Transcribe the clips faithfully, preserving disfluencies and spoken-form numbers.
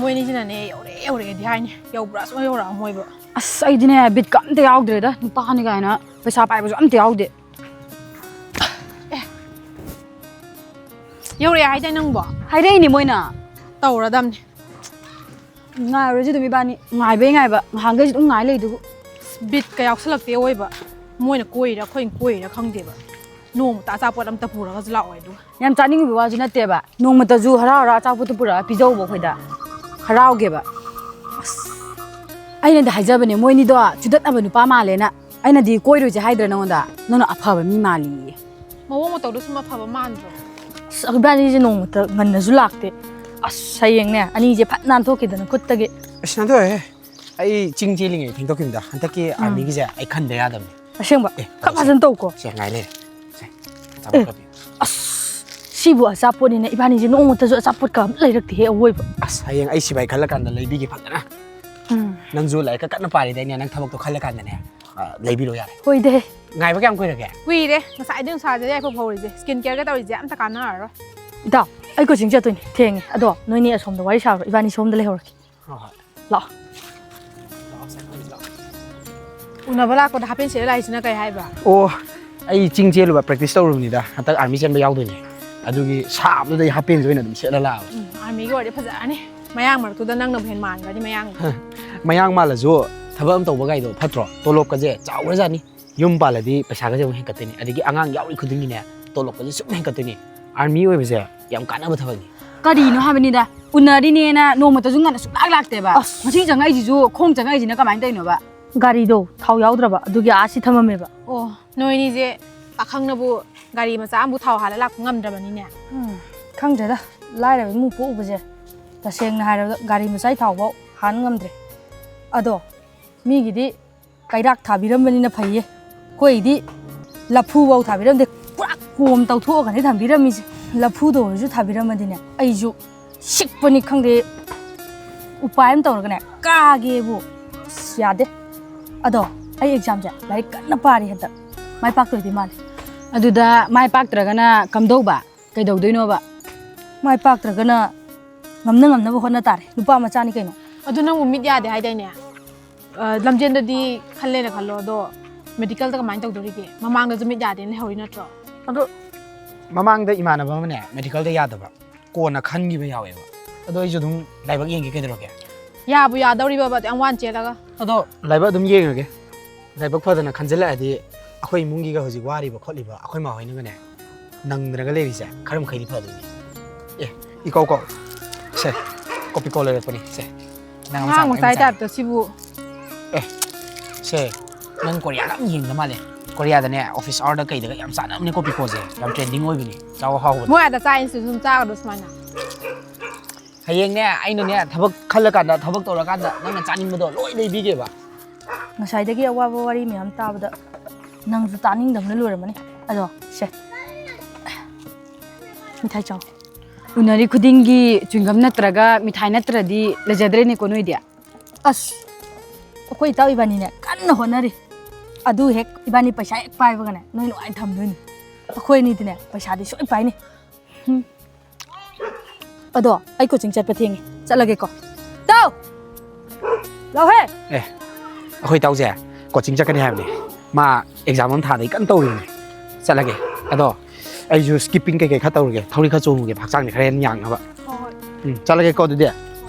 ꯃꯣꯏ ꯑꯅꯤꯁꯤꯅꯅꯦ ꯌꯧꯔꯛꯑꯦ ꯌꯧꯔꯛꯑꯦꯗꯤ ꯍꯥꯏꯅꯤ, ꯌꯧꯕ꯭ꯔꯥ ꯁꯨꯡꯌꯧ ꯌꯧꯔꯛꯑꯝꯃꯣꯏꯕ꯫ ꯑꯁ, ꯑꯩꯗꯤꯅꯦ ꯕꯤꯠꯀ ꯑꯝꯇ ꯌꯥꯎꯗ꯭ꯔꯦꯗ, ꯅꯨꯄꯥꯅꯤ ꯀꯥꯏꯅ ꯄꯩꯁꯥ ꯄꯥꯏꯕꯁꯨ ꯑꯝꯇ ꯌꯥꯎꯗꯦ꯫ ꯌꯧꯔꯛꯑꯦ ꯍꯥꯏꯗꯥꯏ ꯅꯪꯕꯣ? ꯍꯥꯏꯔꯛꯏꯅꯦ ꯃꯣꯏꯅ꯫ ꯇꯧꯔꯗꯝꯅꯤ꯫ ꯉꯥꯏꯔꯨꯔꯁꯤ ꯑꯗꯨꯝ ꯏꯕꯥꯅꯤ꯫ ꯉꯥꯏꯕꯩ ꯉꯥꯏꯕ, ꯉꯍꯥꯟꯈꯩꯁꯨ ꯑꯗꯨꯝ ꯉꯥꯏ ꯂꯩꯗꯨꯕꯨ꯫ ꯕꯤꯠꯀ ꯌꯥꯎꯁꯜꯂꯛꯇꯦ ꯑꯣꯏꯕ꯫ ꯃꯣꯏꯅ ꯀꯣꯏꯔꯤꯔꯥ ꯑꯩꯈꯣꯏꯅ ꯀꯣꯏꯔꯤꯔꯥ ꯈꯪꯗꯦꯕ꯫ ꯅꯣꯡꯃꯇ ꯑꯆꯥꯄꯣꯠ ꯑꯝꯇ ꯄꯨꯔꯒꯁꯨ ꯂꯥꯛꯑꯣꯏ ꯑꯗꯨꯒ꯫ ꯌꯥꯝ ꯆꯥꯅꯤꯡꯉꯤꯕ ꯋꯥꯁꯨ ꯅꯠꯇꯦꯕ, ꯅꯣꯡꯃꯇꯁꯨ ꯍꯔꯥꯎ ꯍꯔꯥꯎ ꯑꯆꯥꯄꯣꯠꯇꯨ ꯄꯨꯔꯛꯑ ꯄꯤꯖꯧꯕ ꯑꯩꯈꯣꯏꯗ꯫ ꯍꯔꯥꯎꯒꯦꯕ꯫ ꯑꯁ, ꯑꯩꯅꯗꯤ ꯍꯥꯏꯖꯕꯅꯦ, ꯃꯣꯏꯅꯤꯗꯣ ꯆꯨꯗꯠꯅꯕ ꯅꯨꯄꯥ ꯃꯥꯜꯂꯦꯅ꯫ ꯑꯩꯅꯗꯤ ꯀꯣꯏꯔꯣꯏꯁꯦ ꯍꯥꯏꯗ꯭ꯔꯥ ꯅꯉꯣꯟꯗ? ꯅꯪꯅ ꯑꯐꯕ ꯃꯤ ꯃꯥꯜꯂꯤꯌꯦ꯫ ꯃꯑꯣꯡ ꯃꯇꯧꯗꯣ ꯁꯨꯝ ꯑꯐꯕ ꯃꯥꯟꯗ꯭ꯔꯣ? ꯑꯁ, ꯏꯕꯥꯅꯤꯁꯦ ꯅꯣꯡꯃꯇ ꯉꯟꯅꯁꯨ ꯂꯥꯛꯇꯦ꯫ ꯑꯁ, ꯍꯌꯦꯡꯅꯦ ꯑꯅꯤꯁꯦ ꯐꯠ ꯅꯥꯟꯊꯣꯛꯈꯤꯗꯅ ꯈꯨꯠꯇꯒꯤ꯫ ꯑꯁ, ꯅꯥꯟꯊꯣꯛꯑꯦꯍꯦ꯫ ꯑꯩ ꯆꯤꯡ ꯆꯦꯜꯂꯤꯉꯩ ꯊꯦꯡꯗꯣꯛꯈꯤꯕꯗ ꯍꯟꯗꯛꯀꯤ ꯑꯥꯔꯃꯤꯒꯤꯁꯦ ꯑꯩ ꯈꯟꯗ ꯌꯥꯗꯕꯅꯦ꯫ ꯑꯁꯦꯡꯕ? ꯑꯦ, ꯈꯔ ꯇꯧꯁꯦ꯫ ꯐꯖꯅ ꯇꯧꯀꯣ꯫ ꯁꯦ, ꯉꯥꯏ ꯂꯩꯔꯦ꯫ ꯁꯦ, ꯑꯆꯥꯄꯣꯠ ꯑꯦ, ꯀꯛꯄꯤꯌꯨ꯫ ꯑꯁ, ꯁꯤꯕꯨ ꯑꯆꯥꯄꯣꯠꯅꯤꯅ ꯏꯕꯥꯅꯤꯁꯦ ꯅꯣꯡꯃꯇꯁꯨ ꯑꯆꯥꯄꯣꯠꯀ ꯑꯝꯇ ꯂꯩꯔꯛꯇꯦꯍꯦ ꯑꯋꯣꯏꯕ꯫ ꯑꯁ, ꯍꯌꯦꯡ ꯑꯩ ꯁꯤꯐꯥꯏ ꯈꯜꯂꯀꯥꯟꯗ ꯂꯩꯕꯤꯒꯦ ꯐꯖꯅ꯫ ꯎꯝ꯫ ꯅꯪꯁꯨ ꯂꯥꯏꯔꯤꯛꯀ ꯀꯟꯅ ꯄꯥꯔꯤꯗꯥꯏꯅꯦ, ꯅꯪ ꯊꯕꯛꯇꯣ ꯈꯜꯂꯀꯥꯟꯗꯅꯦ, ꯑ, ꯂꯩꯕꯤꯔꯣ ꯌꯥꯔꯦ꯫ ꯍꯣꯏꯗꯦ꯫ ꯉꯥꯏꯕ ꯀꯌꯥꯝ ꯀꯨꯏꯔꯒꯦ? ꯀꯨꯏꯔꯦ, ꯉꯁꯥꯏꯗꯩ ꯅꯨꯡꯁꯥꯁꯦ ꯌꯥꯏꯐ ꯐꯧꯔꯤꯁꯦ꯫ Skin careꯒ ꯇꯧꯔꯤꯁꯦ ꯑꯝꯇ ꯀꯥꯟꯅꯔꯔꯣꯏ꯫ ꯏꯇꯥꯎ, ꯑꯩ coaching ꯆꯠꯇꯣꯏꯅꯦ, ꯊꯦꯡꯉꯦ꯫ ꯑꯗꯣ ꯅꯣꯏꯅꯤ ꯑꯁꯣꯝꯗ ꯋꯥꯔꯤ ꯁꯥꯔꯣ, ꯏꯕꯥꯅꯤ ꯁꯣꯝꯗ ꯂꯩꯍꯧꯔꯒꯦ꯫ ꯍꯣꯏ, ꯍꯣꯏ꯫ ꯂꯥꯛꯑꯣ꯫ ꯂꯥꯛꯑꯣ, ꯁꯦ, ꯂꯥꯛꯑꯣ꯫ ꯎꯅꯕ ꯂꯥꯛꯄꯗ ꯍꯥꯞ ꯄꯦꯟ ꯁꯦꯠꯂ ꯂꯥꯛꯏꯁꯤꯅ ꯀꯩ ꯍꯥꯏꯕ? ꯑꯣ, ꯑꯩ ꯆꯤꯡ ꯆꯦꯜꯂꯨꯕ practice ꯇꯧꯔꯨꯕꯅꯤꯗ꯫ ꯍꯟꯗꯛ ꯑꯥꯔꯃꯤ ꯆꯦꯟꯕ ꯌꯥꯎꯗꯣꯏꯅꯦ꯫ ꯑꯗꯨꯒꯤ ꯁꯥꯕꯗꯨꯗ ꯑꯩ ꯍꯥꯞ ꯄꯦꯟꯁꯦ ꯑꯣꯏꯅ ꯑꯗꯨꯝ ꯁꯦꯠꯂ ꯂꯥꯛꯑꯕ꯫ ꯎꯝ, ꯑꯥꯔꯃꯤꯒꯤ ꯑꯣꯏꯔꯗꯤ ꯐꯖꯔꯅꯤ꯫ ꯃꯌꯥꯡ ꯃꯔꯛꯇꯨꯗ ꯅꯪꯅꯕꯨ ꯍꯦꯟ ꯃꯥꯟꯈ꯭ꯔꯅꯤ ꯃꯌꯥꯡꯗꯣ꯫ ꯃꯌꯥꯡ ꯃꯥꯜꯂꯁꯨ ꯊꯕꯛ ꯑꯃ ꯇꯧꯕ ꯀꯥꯏꯗꯣ ꯐꯠꯇ꯭ꯔꯣ? ꯇꯣꯂꯣꯞꯀꯁꯦ ꯆꯥꯎꯈ꯭ꯔꯖꯥꯠꯅꯤ꯫ ꯌꯨꯝ ꯄꯥꯜꯂꯗꯤ ꯄꯩꯁꯥꯒꯁꯦ ꯑꯃꯨꯛ ꯍꯦꯟꯀꯠꯇꯣꯏꯅꯤ꯫ ꯑꯗꯒꯤ ꯑꯉꯥꯡ ꯌꯥꯎꯔꯤ ꯈꯨꯗꯤꯡꯒꯤꯅꯦ, ꯇꯣꯂꯣꯞꯀꯁꯦ ꯁꯨꯝ ꯍꯦꯟꯀꯠꯇꯣꯏꯅꯤ꯫ ꯑꯥꯔꯃꯤ ꯑꯣꯏꯕꯁꯦ ꯌꯥꯝ ꯀꯥꯟꯅꯕ ꯊꯕꯛꯅꯤ꯫ ꯀꯔꯤꯅꯣ ꯍꯥꯏꯕꯅꯤꯗ, ꯎꯅꯔꯤꯅꯦꯅ ꯅꯣꯡꯃꯇꯁꯨ ꯉꯟꯅ ꯁꯨꯡꯂꯥꯛ ꯂꯥꯛꯇꯦꯕ꯫ ꯑꯁ꯫ ꯉꯁꯤ ꯆꯪꯉꯛꯏꯁꯤꯁꯨ, ꯈꯣꯡ ꯆꯪꯉꯛꯏꯁꯤꯅ ꯀꯃꯥꯏꯅ ꯇꯧꯔꯤꯅꯣꯕ? ꯒꯥꯔꯤꯗꯣ ꯊꯥꯎ ꯌꯥꯎꯗ꯭ꯔꯕ, ꯑꯗꯨꯒꯤ ꯑꯥ ꯁꯤ ꯊꯝꯃꯝꯃꯦꯕ꯫ ꯑꯣ, ꯅꯣꯏꯅꯤꯁꯦ ꯄꯥꯈꯪꯅꯕꯨ ꯒꯥꯔꯤ ꯃꯆꯥ ꯑꯃꯕꯨ ꯊꯥꯎ ꯍꯥꯜꯂ ꯂꯥꯛꯄ ꯉꯝꯗ꯭ꯔꯕꯅꯤꯅꯦ꯫ ꯎꯝ, ꯈꯪꯗ꯭ꯔꯦꯗ, ꯂꯥꯏꯔꯕ ꯏꯃꯨꯡ ꯄꯣꯛꯎꯕꯁꯦ꯫ ꯇꯁꯦꯡꯅ ꯍꯥꯏꯔꯕꯗ ꯒꯥꯔꯤ ꯃꯆꯥꯒꯤ ꯊꯥꯎꯐꯥꯎ ꯍꯥꯟ ꯉꯝꯗ꯭ꯔꯦ꯫ ꯑꯗꯣ ꯃꯤꯒꯤꯗꯤ ꯀꯩꯔꯥꯛ ꯊꯥꯕꯤꯔꯝꯕꯅꯤꯅ ꯐꯩꯌꯦ꯫ ꯑꯩꯈꯣꯏꯗꯤ ꯂꯐꯨꯐꯧ ꯊꯥꯕꯤꯔꯝꯗꯦ, ꯄꯨꯔꯥ ꯀꯣꯝ ꯇꯧꯊꯣꯛꯑꯒꯅꯦ ꯊꯝꯕꯤꯔꯝꯃꯤꯁꯦ꯫ ꯂꯐꯨꯗ ꯑꯣꯏꯔꯁꯨ ꯊꯥꯕꯤꯔꯝꯃꯗꯤꯅꯦ, ꯑꯩꯁꯨ ꯁꯤꯛꯄꯅꯤ ꯈꯪꯗꯦ, ꯎꯄꯥꯏ ꯑꯃ ꯇꯧꯔꯒꯅꯦ ꯀꯥꯒꯦꯕꯨ꯫ ꯑꯁ, ꯌꯥꯗꯦ꯫ ꯑꯗꯣ ꯑꯩ examꯁꯦ ꯂꯥꯏꯔꯤꯛ ꯀꯟꯅ ꯄꯥꯔꯤ ꯍꯟꯗꯛ, ꯃꯥꯏ ꯄꯥꯛꯇꯣꯏꯗꯤ ꯃꯥꯜꯂꯤ꯫ ꯑꯗꯨꯗ ꯃꯥꯏ ꯄꯥꯛꯇ꯭ꯔꯒꯅ ꯀꯝꯗꯧꯕ? ꯀꯩꯗꯧꯗꯣꯏꯅꯣꯕ? ꯃꯥꯏ ꯄꯥꯛꯇ꯭ꯔꯒꯅ ꯉꯝꯅ ꯉꯝꯅꯕ ꯍꯣꯠꯅ ꯇꯥꯔꯦ, ꯅꯨꯄꯥ ꯃꯆꯥꯅꯤ ꯀꯩꯅꯣ꯫ ꯑꯗꯨ ꯅꯪꯕꯨ ꯃꯤꯠ ꯌꯥꯗꯦ ꯍꯥꯏꯗꯥꯏꯅꯦ? ꯑ, ꯂꯝꯖꯦꯟꯗꯗꯤ ꯈꯜꯂꯦꯅ ꯈꯜꯂꯣ, ꯑꯗꯣ ꯃꯦꯗꯤꯀꯦꯜꯗ ꯀꯃꯥꯏꯅ ꯇꯧꯗꯣꯔꯤꯒꯦ? ꯃꯃꯥꯡꯗꯁꯨ ꯃꯤꯠ ꯌꯥꯗꯦꯅ ꯂꯩꯍꯧꯔꯤ ꯅꯠꯇ꯭ꯔꯣ? ꯑꯗꯣ ꯃꯃꯥꯡꯗ ꯏꯃꯥꯟꯅꯕ ꯑꯃꯅꯦ ꯃꯦꯗꯤꯀꯦꯜꯗ ꯌꯥꯗꯕ, ꯀꯣꯟꯅ ꯈꯟꯈꯤꯕ ꯌꯥꯎꯋꯦꯕ꯫ ꯑꯗꯣ ꯑꯩꯁꯨ ꯑꯗꯨꯝ ꯂꯥꯏꯕꯛ ꯌꯦꯡꯒꯦ, ꯀꯩꯗꯧꯔꯒꯦ? ꯌꯥꯕꯨ ꯌꯥꯗꯧꯔꯤꯕꯕ ꯑꯗꯨ ꯌꯥꯝ ꯋꯥꯅ ꯆꯦꯜꯂꯒ? ꯑꯗꯣ ꯂꯥꯏꯕꯛ ꯑꯗꯨꯝ ꯌꯦꯡꯉꯒꯦ꯫ ꯂꯥꯏꯕꯛ ꯐꯗꯅ ꯈꯟꯖꯤꯜꯂꯛꯑꯗꯤ ꯑꯩꯈꯣꯏ ꯏꯃꯨꯡꯒꯤꯒ ꯍꯧꯖꯤꯛ ꯋꯥꯔꯤꯕ ꯈꯣꯠꯂꯤꯕ ꯑꯩꯈꯣꯏ ꯃꯥ ꯍꯣꯏꯅꯒꯅꯦ ꯅꯪꯗꯅꯒ ꯂꯩꯔꯤꯁꯦ ꯈꯔ ꯃꯈꯩꯗꯤ ꯐꯗꯣꯏꯅꯦ꯫ ꯑꯦ, ꯏꯀꯧ ꯀꯧ꯫ ꯁꯦ, ꯀꯣꯄꯤ ꯀꯣ ꯂꯩꯔꯛꯄꯅꯤ꯫ ꯁꯦ, ꯅꯪ ꯑꯃ ꯑꯉꯥꯡ ꯆꯥꯔꯣ, ꯑꯩ ꯃꯆꯥꯏ ꯑꯃ ꯆꯥꯔꯣ꯫ ꯇꯥꯏꯞꯇ ꯁꯤꯕꯨ꯫ ꯑꯦ, ꯁꯦ, ꯅꯪ ꯀꯣꯔꯤꯌꯥꯒ ꯌꯥꯝ ꯌꯦꯡꯗ ꯃꯥꯜꯂꯦ꯫ ꯀꯣꯔꯤꯌꯥꯗꯅꯦ ꯑꯣꯐꯤꯁ ꯑꯋꯥꯔꯗ ꯀꯩꯗꯒ ꯌꯥꯝ ꯆꯥꯅꯕꯅꯦ ꯀꯣꯄꯤ ꯀꯣꯁꯦ꯫ ꯌꯥꯝ ꯇ꯭ꯔꯦꯟꯗꯤꯡ ꯑꯣꯏꯕꯅꯤ꯫ ꯆꯥꯎ, ꯍꯥꯎꯕꯅꯤ꯫ ꯃꯣꯏ ꯑꯥꯗ ꯆꯥꯏ ꯏꯟꯁꯇꯤꯇ꯭ꯌꯨꯁꯟ ꯆꯥꯒꯗ꯭ꯔꯣ ꯁꯨꯃꯥꯏꯅ? ꯍꯌꯦꯡꯅꯦ ꯑꯩꯅꯅꯦ ꯊꯕꯛ ꯈꯜꯂꯀꯥꯟꯗ, ꯊꯕꯛ ꯇꯧꯔꯀꯥꯟꯗ ꯅꯪꯅ ꯆꯥꯅꯤꯡꯕꯗꯣ ꯂꯣꯏ ꯂꯩꯕꯤꯒꯦꯕ꯫ ꯉꯁꯥꯏꯗꯒꯤ ꯑꯋꯥꯕ ꯋꯥꯔꯤ ꯃꯌꯥꯝ ꯇꯥꯕꯗ ꯅꯪꯁꯨ ꯇꯥꯅꯤꯡꯗꯕꯅ ꯂꯣꯏꯔꯝꯃꯅꯤ꯫ ꯑꯗꯣ ꯁꯦ, ꯃꯤꯊꯥꯏ ꯆꯥꯎ꯫ ꯎꯅꯔꯤ ꯈꯨꯗꯤꯡꯒꯤ ꯆ꯭ꯋꯤꯡꯒꯝ ꯅꯠꯇ꯭ꯔꯒ ꯃꯤꯊꯥꯏ ꯅꯠꯇ꯭ꯔꯗꯤ ꯂꯩꯖꯗ꯭ꯔꯦꯅꯦꯀꯣ ꯅꯣꯏꯗꯤ꯫ ꯑꯁ, ꯑꯩꯈꯣꯏ ꯏꯇꯥꯎ ꯏꯕꯥꯅꯤꯅꯦ ꯀꯟꯅ ꯍꯣꯠꯅꯔꯤ꯫ ꯑꯗꯨ ꯍꯦꯛ ꯏꯕꯥꯅꯤ ꯄꯩꯁꯥ ꯍꯦꯛ ꯄꯥꯏꯕꯒꯅꯦ ꯅꯣꯏ ꯅꯨꯡꯉꯥꯏꯅ ꯊꯝꯗꯣꯏꯅꯤ꯫ ꯑꯩꯈꯣꯏ ꯑꯅꯤꯗꯤꯅꯦ ꯄꯩꯁꯥꯗꯤ ꯁꯣꯏ ꯄꯥꯏꯅꯤ꯫ ꯎꯝ꯫ ꯑꯗꯣ ꯑꯩ ꯀꯣꯆꯤꯡ ꯆꯠꯄ ꯊꯦꯡꯉꯦ, ꯆꯠꯂꯒꯦꯀꯣ꯫ ꯇꯥꯎ! ꯂꯥꯎꯍꯦ! ꯑꯦ, ꯑꯩꯈꯣꯏ ꯏꯇꯥꯎꯁꯦ ꯀꯣꯆꯤꯡ ꯆꯠꯀꯅꯤ ꯍꯥꯏꯕꯅꯦ꯫ ꯃꯥ ꯑꯦꯛꯖꯥꯝ ꯑꯃ ꯊꯥꯗꯩ ꯀꯟꯅ ꯇꯧꯔꯤꯕꯅꯦ꯫ ꯆꯠꯂꯒꯦ꯫ ꯑꯗꯣ ꯑꯩꯁꯨ ꯁ꯭ꯀꯤꯞꯄꯤꯡ ꯀꯩꯀꯩ ꯈꯔ ꯇꯧꯔꯨꯒꯦ, ꯊꯧꯔꯤ ꯈꯔ ꯆꯣꯡꯉꯨꯒꯦ, ꯍꯛꯆꯥꯡꯁꯦ ꯈꯔ ꯍꯦꯟꯅ ꯌꯥꯡꯅꯕ꯫ ꯍꯣꯏ, ꯍꯣꯏ꯫ ꯎꯝ, ꯆꯠꯂꯒꯦꯀꯣ ꯑꯗꯨꯗꯤ꯫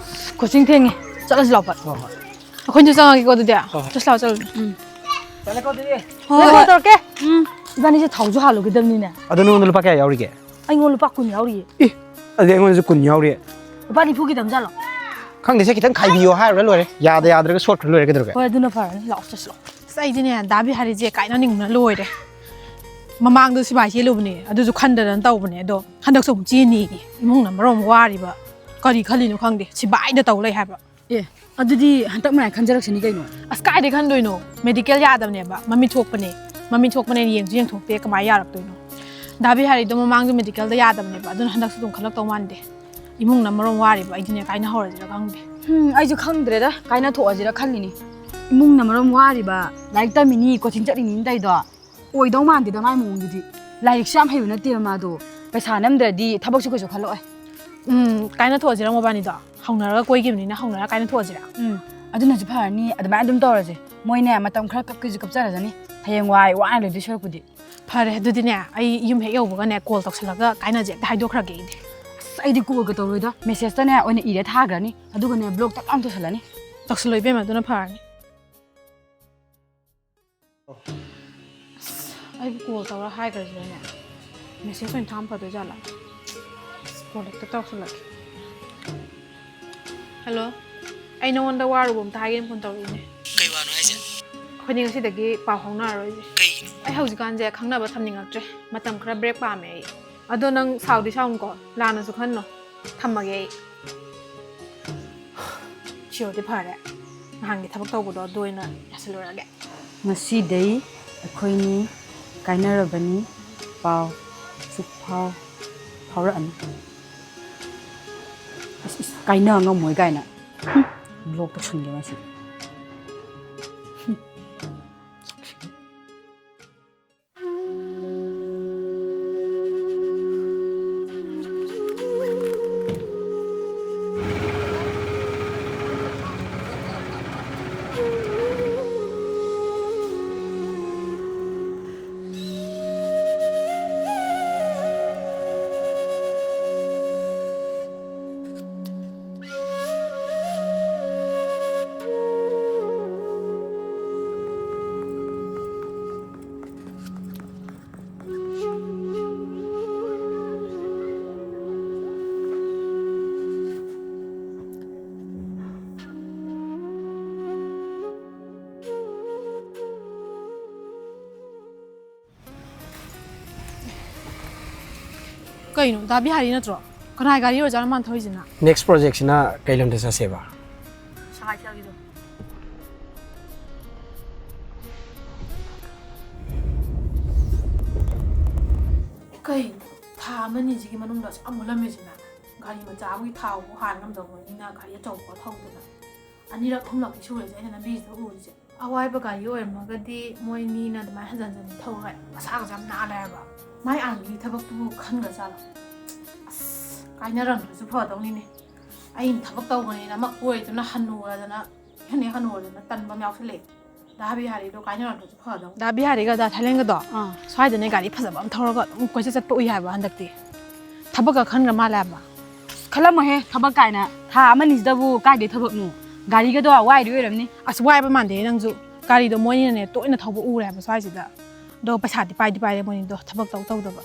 ꯀꯣꯆꯤꯡ ꯊꯦꯡꯉꯦ, ꯆꯠꯂꯁꯤ ꯂꯥꯎ ꯐꯠ꯫ ꯍꯣꯏ, ꯍꯣꯏ꯫ ꯑꯩꯈꯣꯏꯁꯨ ꯆꯪꯉꯒꯦꯀꯣ ꯑꯗꯨꯗꯤ꯫ ꯍꯣꯏ, ꯍꯣꯏ꯫ ꯆꯠꯁꯤ ꯂꯥꯎ, ꯆꯠꯂꯁꯤ꯫ ꯎꯝ꯫ ꯆꯠꯂꯦꯀꯣ ꯑꯗꯨꯗꯤ꯫ ꯍꯣꯏ, ꯍꯣꯏ, ꯍꯣꯏ꯫ ꯇꯧꯔꯛꯀꯦ꯫ ꯎꯝ꯫ ꯏꯕꯥꯅꯤꯁꯦ ꯊꯥꯎꯁꯨ ꯍꯥꯜꯂꯨꯒꯗꯕꯅꯤꯅꯦ꯫ ꯑꯗꯣ ꯅꯉꯣꯟꯗ ꯂꯨꯄꯥ ꯀꯌꯥ ꯌꯥꯎꯔꯤꯒꯦ? ꯑꯩꯉꯣꯟꯗ ꯂꯨꯄꯥ ꯀꯨꯟ ꯌꯥꯎꯔꯤꯌꯦ꯫ ꯑꯦ, ꯑꯗꯨꯗꯤ ꯑꯩꯉꯣꯟꯗꯁꯨ ꯀꯨꯟ ꯌꯥꯎꯔꯤꯌꯦ꯫ ꯂꯨꯄꯥ ꯅꯤꯐꯨ ꯈꯤꯇꯪ ꯆꯠꯂꯣ꯫ ꯈꯪꯗꯦ, ꯁꯦ ꯈꯤꯇꯪ ꯈꯥꯏꯕꯤꯌꯣ ꯍꯥꯏꯔꯨꯔ ꯂꯣꯏꯔꯦ꯫ ꯌꯥꯗ ꯌꯥꯗ꯭ꯔꯒ ꯁꯣꯠꯈ꯭ꯔ ꯂꯣꯏꯔꯦ, ꯀꯩꯗꯧꯔꯒꯦ? ꯍꯣꯏ, ꯑꯗꯨꯅ ꯐꯔꯅꯤ꯫ ꯂꯥꯛꯑꯣ, ꯆꯠꯁꯤ ꯂꯥꯛꯑꯣ꯫ ꯑꯁ, ꯑꯩꯗꯤꯅꯦ, ꯗꯥ ꯕꯤꯍꯥꯔꯤꯁꯦ ꯀꯥꯏꯅꯅꯤꯡꯕꯅ ꯂꯣꯏꯔꯦ꯫ ꯃꯃꯥꯡꯗ ꯁꯤꯕꯥꯏ ꯆꯦꯜꯂꯨꯕꯅꯦ, ꯑꯗꯨꯁꯨ ꯈꯟꯗꯗꯅ ꯇꯧꯕꯅꯦ, ꯑꯗꯣ ꯍꯟꯗꯛꯁꯨ ꯑꯃꯨꯛ ꯆꯦꯟꯅꯤꯌꯦ꯫ ꯏꯃꯨꯡꯅ ꯃꯔꯣꯟ ꯑꯃ ꯋꯥꯔꯤꯕ, ꯀꯔꯤ ꯈꯜꯂꯤꯅꯣ ꯈꯪꯗꯦ, ꯁꯤꯕꯥꯏꯗ ꯇꯧ ꯂꯩ ꯍꯥꯏꯕ꯫ ꯑꯦ, ꯑꯗꯨꯗꯤ ꯍꯟꯗꯛ ꯃꯌꯥ ꯈꯟꯖꯔꯛꯁꯅꯤ ꯀꯩꯅꯣ꯫ ꯑꯁ, ꯀꯥꯏꯗꯩ ꯈꯟꯗꯣꯏꯅꯣ? ꯃꯦꯗꯤꯀꯦꯜ ꯌꯥꯗꯕꯅꯦꯕ, ꯃꯃꯤꯠ ꯁꯣꯛꯄꯅꯦ꯫ ꯃꯃꯤꯠ ꯁꯣꯛꯄꯅꯦꯅ ꯌꯦꯡꯁꯨ ꯌꯦꯡꯊꯣꯛꯇꯦ, ꯀꯃꯥꯏ ꯌꯥꯔꯛꯇꯣꯏꯅꯣ? ꯗꯥ ꯕꯤꯍꯥꯔꯤꯗꯣ ꯃꯃꯥꯡꯁꯨ ꯃꯦꯗꯤꯀꯦꯜꯗ ꯌꯥꯗꯕꯅꯦꯕ, ꯑꯗꯨꯅ ꯍꯟꯗꯛꯁꯨ ꯑꯗꯨꯝ ꯈꯜꯂꯛꯇꯧ ꯃꯥꯟꯗꯦ꯫ ꯏꯃꯨꯡꯅ ꯃꯔꯣꯟ ꯋꯥꯔꯤꯕ, ꯑꯩꯗꯤꯅꯦ ꯀꯥꯏꯅꯍꯧꯔꯁꯤꯔ ꯈꯪꯗꯦ꯫ ꯎꯝ, ꯑꯩꯁꯨ ꯈꯪꯗ꯭ꯔꯦꯗ, ꯀꯥꯏꯅꯊꯣꯛꯑꯁꯤꯔ ꯈꯜꯂꯤꯅꯤ꯫ ꯏꯃꯨꯡꯅ ꯃꯔꯣꯟ ꯋꯥꯔꯤꯕ, ꯂꯥꯏꯔꯤꯛ ꯇꯝꯃꯤꯅꯤ, ꯀꯣꯆꯤꯡ ꯆꯠꯂꯤꯅꯤ ꯇꯧꯔꯤꯗꯣ꯫ ꯑꯣꯏꯗꯧ ꯃꯥꯟꯗꯦꯗ ꯃꯥꯏ ꯃꯑꯣꯡꯗꯨꯗꯤ꯫ ꯂꯥꯏꯔꯤꯛꯁꯨ ꯌꯥꯝ ꯍꯩꯕ ꯅꯠꯇꯦꯕ ꯃꯥꯗꯣ꯫ ꯄꯩꯁꯥ ꯅꯝꯗ꯭ꯔꯗꯤ ꯊꯕꯛꯁꯨ ꯀꯩꯁꯨ ꯈꯜꯂꯛꯑꯣꯏ꯫ ꯎꯝ, ꯀꯥꯏꯅ ꯊꯣꯛꯑꯁꯤꯔ ꯃꯕꯥꯅꯤꯗꯣ? ꯍꯧꯅꯔꯒ ꯀꯣꯏꯈꯤꯕꯅꯤꯅ ꯍꯧꯅꯔ ꯀꯥꯏꯅ ꯊꯣꯛꯑꯁꯤꯔ? ꯎꯝ, ꯑꯗꯨꯅꯁꯨ ꯐꯔꯅꯤ꯫ ꯑꯗꯨꯃꯥꯏꯅ ꯑꯗꯨꯝ ꯇꯧꯔꯁꯦ꯫ ꯃꯣꯏꯅꯦ, ꯃꯇꯝ ꯈꯔ ꯀꯞꯀꯦꯁꯨ ꯀꯞꯆꯔꯖꯅꯤ꯫ ꯍꯌꯦꯡ ꯋꯥꯏ ꯋꯥꯅ ꯂꯩꯗꯣꯏ ꯁꯔꯨꯛꯄꯨꯗꯤ꯫ ꯐꯔꯦ, ꯑꯗꯨꯗꯤꯅꯦ, ꯑꯩ ꯌꯨꯝ ꯍꯦꯛ ꯌꯧꯕꯒꯅꯦ, ꯀꯣꯜ ꯇꯧꯁꯜꯂꯒ ꯀꯥꯏꯅꯁꯦ ꯍꯦꯛꯇ ꯍꯥꯏꯗꯣꯛꯈ꯭ꯔꯒꯦ ꯑꯩꯗꯤ꯫ ꯑꯁ, ꯑꯩꯗꯤ ꯀꯣꯜꯒ ꯇꯧꯔꯣꯏꯗ꯫ ꯃꯦꯁꯦꯖꯇꯅꯦ ꯑꯣꯏꯅ ꯏꯔ ꯊꯥꯈ꯭ꯔꯅꯤ꯫ ꯑꯗꯨꯒꯅꯦ, ꯕ꯭ꯂꯣꯛ ꯇꯛ ꯂꯥꯎꯅ ꯇꯧꯁꯜꯂꯅꯤ꯫ ꯇꯧꯁꯜꯂꯣ ꯏꯕꯦꯝꯃ, ꯑꯗꯨꯅ ꯐꯔꯅꯤ꯫ ꯑꯁ, ꯑꯩꯕꯨ ꯀꯣꯜ ꯇꯧꯔ ꯍꯥꯏꯈ꯭ꯔꯁꯤꯔꯅꯦ? ꯃꯦꯁꯦꯖ ꯑꯣꯏꯅ ꯊꯥꯕ ꯐꯗꯣꯏ ꯖꯥꯠꯂꯥ? ꯑꯁ, ꯀꯣꯜ ꯍꯦꯛꯇ ꯇꯧꯁꯜꯂꯛꯀꯦ꯫ ꯍꯜꯂꯣ, ꯑꯩ ꯅꯉꯣꯟꯗ ꯋꯥꯔꯨꯕ ꯑꯝꯇ ꯍꯥꯏꯒꯦꯅ ꯐꯣꯟ ꯇꯧꯔꯛꯏꯅꯦ꯫ ꯀꯩ ꯋꯥꯅꯣ ꯍꯥꯏꯁꯦ? ꯑꯩꯈꯣꯏꯅꯤ ꯉꯁꯤꯗꯒꯤ ꯄꯥꯎ ꯐꯥꯎꯅꯔꯔꯣꯏꯁꯦ꯫ ꯀꯩꯒꯤꯅꯣ? ꯑꯩ ꯍꯧꯖꯤꯛꯀꯥꯟꯁꯦ ꯈꯪꯅꯕ ꯊꯝꯅꯤꯡꯉꯛꯇ꯭ꯔꯦ꯫ ꯃꯇꯝ ꯈꯔ ꯕ꯭ꯔꯦꯛ ꯄꯥꯝꯃꯦ ꯑꯩ꯫ ꯑꯗꯣ ꯅꯪ ꯁꯥꯎꯗꯤ ꯁꯥꯎꯅꯨꯀꯣ, ꯂꯥꯟꯅꯁꯨ ꯈꯟꯅꯣ꯫ ꯊꯝꯃꯒꯦ ꯑꯩ꯫ ꯁꯤ ꯑꯣꯏꯔꯗꯤ ꯐꯔꯦ꯫ ꯅꯍꯥꯟꯒꯤ ꯊꯕꯛ ꯇꯧꯕꯗꯣ ꯑꯗꯨ ꯑꯣꯏꯅ ꯌꯥꯁꯤꯜꯂꯨꯔꯒꯦ꯫ ꯉꯁꯤꯗꯩ ꯑꯩꯈꯣꯏꯅꯤ ꯀꯥꯏꯅꯔꯕꯅꯤ, ꯄꯥꯎ ꯁꯨꯛꯐꯥꯎ ꯐꯥꯎꯔꯛꯑꯅꯨ꯫ ꯏꯁ, ꯏꯁ, ꯀꯥꯏꯅ ꯉꯝꯃꯣꯏ ꯀꯥꯏꯅ꯫ ꯍꯨꯝ, ꯕ꯭ꯂꯣꯛ ꯇꯧꯁꯟꯒꯦ ꯉꯁꯤ꯫ ꯍꯨꯝ꯫ ꯀꯩꯅꯣ, ꯗꯥ ꯕꯤꯍꯥꯔꯤ ꯅꯠꯇ꯭ꯔꯣ? ꯀꯅꯥꯏ ꯒꯥꯔꯤ ꯑꯣꯏꯖꯥꯠꯅꯣ ꯃꯥꯅ ꯊꯧꯔꯤꯁꯤꯅ? Next project ꯁꯤꯅ ꯀꯩ ꯂꯝꯗ ꯆꯠꯁꯦꯕ? ꯁꯉꯥꯏꯊꯦꯜꯒꯤꯗꯣ꯫ ꯀꯩꯅꯣ, ꯊꯥ ꯑꯃꯅꯤꯁꯤꯒꯤ ꯃꯅꯨꯡꯗ ꯑꯁꯨꯛ ꯌꯥꯝ ꯃꯨꯜꯂꯝꯃꯤꯁꯤꯅ? ꯒꯥꯔꯤ ꯃꯆꯥ ꯑꯃꯒꯤ ꯊꯥꯎꯕꯨ ꯍꯥꯟ ꯉꯝꯗꯕ ꯃꯤꯅ ꯒꯥꯔꯤ ꯑꯆꯧꯕ ꯊꯧꯗꯅ꯫ ꯑꯅꯤꯔꯛ ꯑꯍꯨꯝꯂꯛꯇꯤ ꯁꯨꯔꯦꯁꯦ ꯑꯩꯅ ꯂꯝꯕꯤꯁꯤꯗ ꯎꯔꯤꯁꯦ꯫ ꯑꯋꯥꯏꯕ ꯒꯥꯔꯤ ꯑꯣꯏꯔꯝꯃꯒꯗꯤ ꯃꯣꯏ ꯑꯅꯤꯅ ꯑꯗꯨꯃꯥꯏꯅ ꯍꯟꯖꯟ ꯍꯟꯖꯟ ꯊꯧꯔꯣꯏ꯫ ꯃꯁꯥꯒꯁꯦ ꯌꯥꯝ ꯅꯥꯜꯂꯦ ꯍꯥꯏꯕ꯫ ꯃꯥꯏ ꯑꯥꯔꯃꯤꯒꯤ ꯊꯕꯛꯇꯨꯕꯨ ꯈꯟꯈ꯭ꯔꯖꯥꯠꯂꯣ? ꯑꯁ, ꯀꯥꯏꯅꯔꯝꯗ꯭ꯔꯁꯨ ꯐꯗꯧꯅꯤꯅꯦ꯫ ꯑꯩꯅ ꯊꯕꯛ ꯇꯧꯕꯅꯤꯅ ꯑꯃ ꯀꯣꯏꯗꯨꯅ ꯍꯟꯅꯨꯔꯗꯅ, ꯏꯍꯟ ꯍꯦꯛ ꯍꯟꯅꯨꯔꯗꯅ ꯇꯟꯕ ꯑꯃ ꯌꯥꯎꯁꯜꯂꯛꯑꯦ꯫ ꯗꯥ ꯕꯤꯍꯥꯔꯤꯗꯣ ꯀꯥꯏꯅꯔꯝꯗ꯭ꯔꯁꯨ ꯐꯗꯧꯅꯤ꯫ ꯗꯥ ꯕꯤꯍꯥꯔꯤꯒ ꯗꯥ ꯊꯥꯏꯂꯦꯟꯒꯗꯣ ꯑꯥ꯫ ꯁ꯭ꯋꯥꯏꯗꯅꯦ ꯒꯥꯔꯤ ꯐꯖꯕ ꯑꯃ ꯊꯧꯔꯒ ꯑꯗꯨꯝ ꯀꯣꯏꯆꯠ ꯆꯠꯄ ꯎꯏ ꯍꯥꯏꯕ ꯍꯟꯗꯛꯇꯤ꯫ ꯊꯕꯛꯀ ꯈꯟꯈ꯭ꯔ ꯃꯥꯜꯂꯦ ꯍꯥꯏꯕ꯫ ꯈꯜꯂꯝꯃꯣꯍꯦ, ꯊꯕꯛ ꯀꯥꯏꯅ꯫ ꯊꯥ ꯑꯃꯅꯤꯁꯤꯗꯕꯨ ꯀꯥꯏꯗꯩ ꯊꯕꯛꯅꯣ? ꯒꯥꯔꯤꯒꯗꯣ ꯋꯥꯏꯔꯤ ꯑꯣꯏꯔꯝꯅꯤ꯫ ꯑꯁ, ꯋꯥꯏꯕ ꯃꯥꯟꯗꯦ ꯅꯪꯁꯨ꯫ ꯒꯥꯔꯤꯗꯣ ꯃꯣꯏꯅꯤꯅꯅꯦ ꯇꯣꯏꯅ ꯊꯧꯕ ꯎꯔꯦ ꯍꯥꯏꯕ ꯁ꯭ꯋꯥꯏꯁꯤꯗ꯫ ꯑꯗꯣ ꯄꯩꯁꯥꯗꯤ ꯄꯥꯏꯗꯤ ꯄꯥꯏꯔꯦ ꯃꯣꯏꯅꯤꯗꯣ, ꯊꯕꯛ ꯇꯧ ꯇꯧꯗꯕ꯫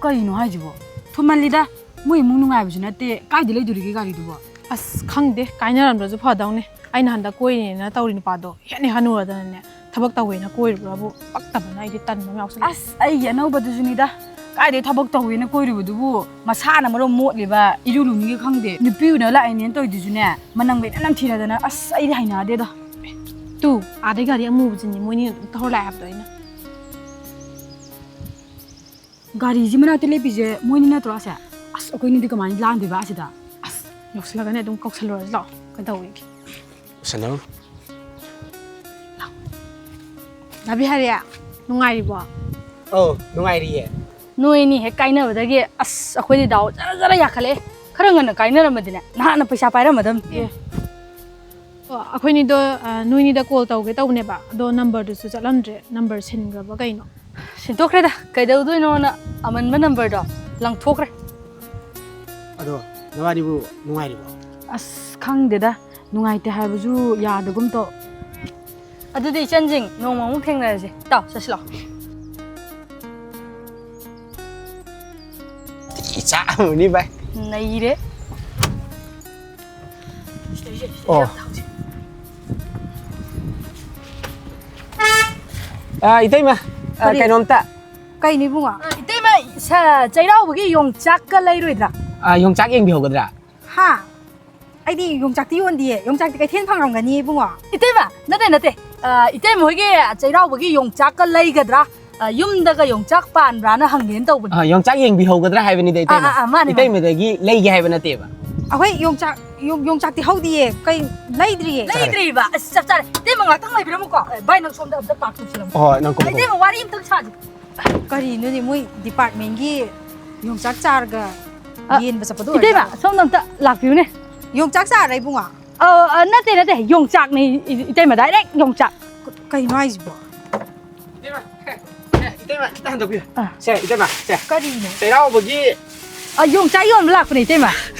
ꯀꯩꯅꯣ ꯍꯥꯏꯁꯤꯕꯣ? ꯊꯨꯃꯜꯂꯤꯗ꯫ ꯃꯣꯏ ꯏꯃꯨꯡ ꯅꯨꯡꯉꯥꯏꯕꯁꯨ ꯅꯠꯇꯦ, ꯀꯥꯏꯗ ꯂꯩꯗꯣꯔꯤꯒꯦ ꯒꯥꯔꯤꯗꯨꯕꯣ? ꯑꯁ, ꯈꯪꯗꯦ, ꯀꯥꯏꯅꯔꯝꯗ꯭ꯔꯁꯨ ꯐꯗꯧꯅꯦ꯫ ꯑꯩꯅ ꯍꯟꯗꯛ ꯀꯣꯏꯅꯦꯅ ꯇꯧꯔꯤ ꯅꯨꯄꯥꯗꯣ ꯍꯦꯟꯅ ꯍꯅꯨꯔꯗꯅꯅꯦ, ꯊꯕꯛ ꯇꯧꯋꯦꯅ ꯀꯣꯏꯔꯨꯕ꯭ꯔꯥꯕꯨ ꯄꯛꯇꯕꯅ ꯑꯩꯗꯤ ꯇꯟꯕ ꯑꯃ ꯌꯥꯎꯁꯜꯂꯛꯑꯦ꯫ ꯑꯁ, ꯑꯩꯒꯤ ꯑꯅꯧꯕꯗꯨꯁꯨꯅꯤꯗ꯫ ꯀꯥꯏꯗꯩ ꯊꯕꯛ ꯇꯧꯋꯦꯅ ꯀꯣꯏꯔꯨꯕꯗꯨꯕꯨ, ꯃꯁꯥꯅ ꯃꯔꯣꯝ ꯃꯣꯠꯂꯤꯕ, ꯏꯔꯨ ꯂꯨꯅꯤꯒ ꯈꯪꯗꯦ꯫ ꯅꯨꯄꯤ ꯎꯅ ꯂꯥꯛꯏꯅꯦꯅ ꯇꯧꯔꯤꯗꯨꯁꯨꯅꯦ, ꯃꯅꯝꯒ ꯏꯅꯝ ꯅꯝꯊꯤꯔꯗꯅ, ꯑꯁ, ꯑꯩꯗꯤ ꯍꯩꯅꯗꯦꯗ꯫ ꯇꯨ, ꯑꯥꯗꯩ ꯒꯥꯔꯤ ꯑꯃꯨꯕꯁꯤꯅꯤ ꯃꯣꯏꯅꯤ ꯑꯗꯨꯝ ꯊꯧꯔ ꯂꯥꯛꯑꯦ ꯍꯥꯏꯕꯗꯣ ꯑꯩꯅ꯫ ꯒꯥꯔꯤꯁꯤ ꯃꯅꯥꯛꯇ ꯂꯦꯞꯄꯤꯁꯦ ꯃꯣꯏꯅꯤ ꯅꯠꯇ꯭ꯔꯣ ꯑꯁꯦ? ꯑꯁ, ꯑꯩꯈꯣꯏꯅꯤꯗꯤ ꯀꯃꯥꯏꯅ ꯂꯥꯟꯗꯣꯏꯕ ꯑꯁꯤꯗ? ꯑꯁ, ꯌꯧꯁꯤꯜꯂꯒꯅꯦ ꯑꯗꯨꯝ ꯀꯧꯁꯜꯂꯨꯔꯁꯤ ꯂꯥꯛꯑꯣ, ꯀꯩꯗꯧꯋꯦꯒꯦ? ꯁꯅꯝ꯫ ꯗꯥ ꯕꯤꯍꯥꯔꯤ, ꯅꯨꯡꯉꯥꯏꯔꯤꯕꯣ? ꯑꯧ, ꯅꯨꯡꯉꯥꯏꯔꯤꯌꯦ꯫ ꯅꯣꯏꯅꯤ ꯍꯦꯛ ꯀꯥꯏꯅꯕꯗꯒꯤ ꯑꯁ, ꯑꯩꯈꯣꯏꯗꯤ ꯗꯥꯎ ꯖꯔ ꯖꯔ ꯌꯥꯈꯠꯂꯛꯑꯦ꯫ ꯈꯔ ꯉꯟꯅ ꯀꯥꯏꯅꯔꯝꯃꯗꯤꯅꯦ, ꯅꯍꯥꯟꯅ ꯄꯩꯁꯥ ꯄꯥꯏꯔꯝꯃꯗꯝꯅꯤ꯫ ꯑꯦ꯫ ꯑꯣ, ꯑꯩꯈꯣꯏꯅꯤꯗꯣ, ꯑ, ꯅꯣꯏꯅꯤꯗ ꯀꯣꯜ ꯇꯧꯒꯦ ꯇꯧꯕꯅꯦꯕ, ꯑꯗꯣ ꯅꯝꯕꯔꯗꯨꯁꯨ ꯆꯠꯂꯝꯗ꯭ꯔꯦ꯫ ꯅꯝꯕꯔ ꯁꯤꯟꯈ꯭ꯔꯕ ꯀꯩꯅꯣ? ꯁꯤꯟꯗꯣꯛꯈ꯭ꯔꯦꯗ, ꯀꯩꯗꯧꯗꯣꯏꯅꯣꯅ ꯑꯃꯟꯕ ꯅꯝꯕꯔꯗꯣ ꯂꯪꯊꯣꯛꯈ꯭ꯔꯦ꯫ ꯑꯗꯣ ꯅꯕꯥꯅꯤꯕꯨ ꯅꯨꯡꯉꯥꯏꯔꯤꯕꯣ? ꯑꯁ, ꯈꯪꯗꯦꯗ, ꯅꯨꯡꯉꯥꯏꯇꯦ ꯍꯥꯏꯕꯁꯨ ꯌꯥꯗꯒꯨꯝ ꯇꯧ꯫ ꯑꯗꯨꯗꯤ ꯏꯆꯟꯁꯤꯡ, ꯅꯣꯡꯃ ꯑꯃꯨꯛ ꯊꯦꯡꯅꯔꯁꯦ꯫ ꯇꯥꯎ, ꯆꯠꯁꯤꯂꯥꯎ꯫ ꯏꯆꯥ ꯑꯃꯅꯤ ꯚꯥꯏ꯫ ꯅꯩꯔꯦ꯫ ꯑꯣ꯫ ꯑ, ꯏꯇꯩꯃ, ꯑ, ꯀꯔꯤ? ꯀꯩꯅꯣꯝꯇ꯫ ꯀꯩꯅꯣ ꯏꯕꯨꯡꯉꯣ? ꯑ, ꯏꯇꯩꯃ, ꯁ-, ꯆꯩꯔꯥꯎꯕꯒꯤ ꯌꯣꯡꯆꯥꯛꯀ ꯂꯩꯔꯣꯏꯗ꯭ꯔꯥ? ꯑ, ꯌꯣꯡꯆꯥꯛ ꯌꯦꯡꯕꯤꯍꯧꯒꯗ꯭ꯔꯥ? ꯍꯥ? ꯑꯩꯗꯤ ꯌꯣꯡꯆꯥꯛꯇꯤ ꯌꯣꯟꯗꯤꯌꯦ꯫ ꯌꯣꯡꯆꯥꯛꯇꯤ ꯀꯩꯊꯦꯜ ꯐꯪꯉꯝꯒꯅꯤ ꯏꯕꯨꯡꯉꯣ꯫ ꯏꯇꯩꯃ, ꯅꯠꯇꯦ, ꯅꯠꯇꯦ꯫ ꯑ, ꯏꯇꯩꯃ ꯍꯣꯏꯒꯤ ꯆꯩꯔꯥꯎꯕꯒꯤ ꯌꯣꯡꯆꯥꯛꯀ ꯂꯩꯒꯗ꯭ꯔꯥ? ꯑ, ꯌꯨꯝꯗꯒ ꯌꯣꯡꯆꯥꯛ ꯄꯥꯟꯕ꯭ꯔꯥꯅ ꯍꯪꯒꯦꯅ ꯇꯧꯕꯅꯤ꯫ ꯑ, ꯌꯣꯡꯆꯥꯛ ꯌꯦꯡꯕꯤꯍꯧꯒꯗ꯭ꯔꯥ ꯍꯥꯏꯕꯅꯤꯗ, ꯏꯇꯩꯃ꯫ ꯑꯥ, ꯑꯥ, ꯑꯥ, ꯃꯥꯅꯦ, ꯃꯥꯅꯦ꯫ ꯏꯇꯩꯃꯗꯒꯤ ꯂꯩꯒꯦ ꯍꯥꯏꯕ ꯅꯠꯇꯦꯕ꯫ ꯑꯩꯈꯣꯏ ꯌꯣꯡꯆꯥꯛ, ꯌꯣꯡ-, ꯌꯣꯡꯆꯥꯛꯇꯤ ꯍꯧꯗꯤꯌꯦ꯫ ꯀꯩ, ꯂꯩꯗ꯭ꯔꯤꯌꯦ꯫ ꯂꯩꯗ꯭ꯔꯤꯕ? ꯑꯁ, ꯆꯞ ꯆꯥꯔꯦ꯫ ꯏꯇꯩꯃ, ꯉꯥꯛꯇꯪ ꯂꯩꯕꯤꯔꯝꯃꯨꯀꯣ꯫ ꯑꯦ, ꯚꯥꯏ, ꯅꯪ ꯁꯣꯝꯗ ꯑꯝꯇ ꯄꯥꯛ ꯊꯣꯛꯁꯤꯜꯂꯝꯃꯣ꯫ ꯍꯣꯏ, ꯍꯣꯏ, ꯅꯪ ꯀꯨꯝꯃꯣ, ꯀꯨꯝꯃꯣ꯫ ꯏꯇꯩꯃ, ꯋꯥꯔꯤ ꯑꯝꯇꯪ ꯁꯥꯁꯤ꯫ ꯀꯔꯤꯅꯣꯅꯦ, ꯃꯣꯏ ꯗꯤꯄꯥꯔꯠꯃꯦꯟꯒꯤ ꯌꯣꯡꯆꯥꯛ ꯆꯥꯔꯒ ꯑ, ꯌꯦꯟꯕ ꯆꯠꯄꯗꯣ ꯏꯇꯩꯃ, ꯑꯣꯏꯔꯖꯥꯠꯂꯣ? ꯁꯣꯝꯗ ꯑꯝꯇ ꯂꯥꯛꯄꯤꯌꯨꯅꯦ꯫ ꯌꯣꯡꯆꯥꯛ ꯆꯥꯔ ꯏꯕꯨꯡꯉꯣ? ꯑ, ꯑ, ꯅꯠꯇꯦ, ꯅꯠꯇꯦ, ꯌꯣꯡꯆꯥꯛꯅꯦ, ꯏ-, ꯏꯇꯩꯃ, direct ꯌꯣꯡꯆꯥꯛ꯫ ꯀ-, ꯀꯩꯅꯣ ꯍꯥꯏꯁꯤꯕꯣ? ꯏꯇꯩꯃ, ꯁꯦ, ꯏꯇꯩꯃ, ꯈꯤꯇ ꯍꯟꯗꯣꯛꯄꯤꯌꯨ꯫ ꯑ꯫ ꯁꯦ, ꯏꯇꯩꯃ, ꯁꯦ꯫ ꯀꯔꯤꯅꯣ? ꯆꯩꯔꯥꯎꯕꯒꯤ ꯑ, ꯌꯣꯡꯆꯥꯛ ꯌꯣꯟꯕ ꯂꯥꯛꯄꯅꯦ, ꯏꯇꯩꯃ꯫